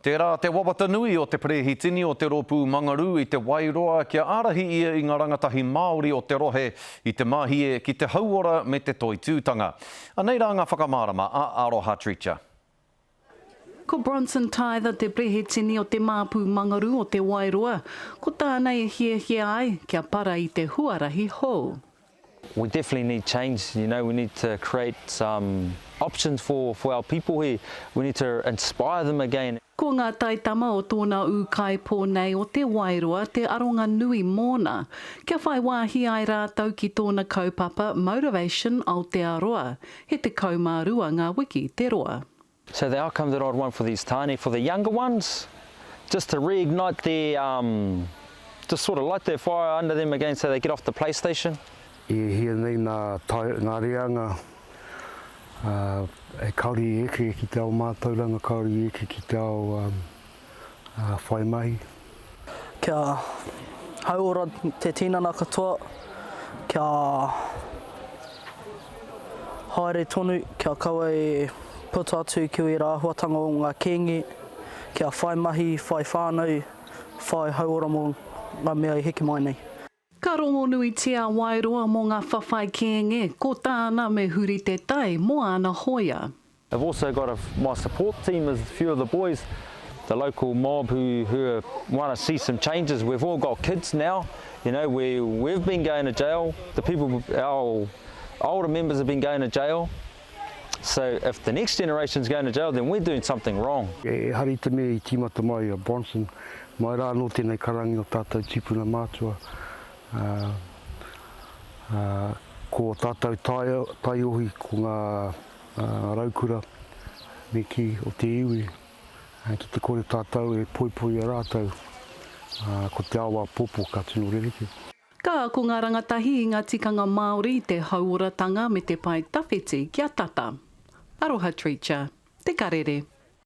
Tērā te wawata nui o te Perehitini o te Rōpū Mangarū i Te Wairoa kia ārahi ia i ngā rangatahi Māori o te rohe i te mahie ki te hauora me te toitūtanga. Anei rā ngā whakamārama a Aroha Treacher. Ko Bronson Tyther te Perehitini o te Māpū Mangarū o Te Wairoa. Ko tāna e hiahia ai, kia para i te huarahi hou. We definitely need change, you know, we need to create some options for, for our people here, we need to inspire them again. Ko ngā taitama o tōna ūkaipō nei o Te Wairoa te aronga nui mōna, kia whai wāhi ai rātou ki tōna kaupapa Motivation Aotearoa, he 12 ngā wiki te roa. So the outcome that I'd want for these tāne, for the younger ones, just to reignite their, um, just sort of light their fire under them again so they get off the PlayStation. E hia nei ngā tae, ngā reanga, ā, e kāore i eke ki te ao mātauranga, kāore i eke ki te ao, ā, whai mahi. Kia hauora te tinana katoa, kia haere tonu, kia kaua e puta atu ki ērā āhuatanga o ngā kēnge, kia whai mahi, whai whānau, whai hauora mō ngā mea e heke mai nei. Ka rongonuitia a Wairoa mō ngā whawhai kēnge, ko tāna me huri te tai mō āna hōia. I've also got a, my support team is a few of the boys, the local mob who, who want to see some changes. We've all got kids now, you know, we, we've been going to jail. The people, our older members have been going to jail. So if the next generation's going to jail, then we're doing something wrong. Ehara i te mea i tīmata mai a Bronson, mai rā anō tēnei karangi o tātou tīpuna mātua, ā, ā, ko tātou taiohi, ko ngā raukura me kī o te iwi, ki te kore tātou e poipoi i a rātou, ā, ko te ao āpōpō ka tino rerekē. Ka ako ngā rangatahi i ngā tikanga Māori, te hauoratanga me te pae tawhiti kia tata. Aroha Treacher. Te Karere.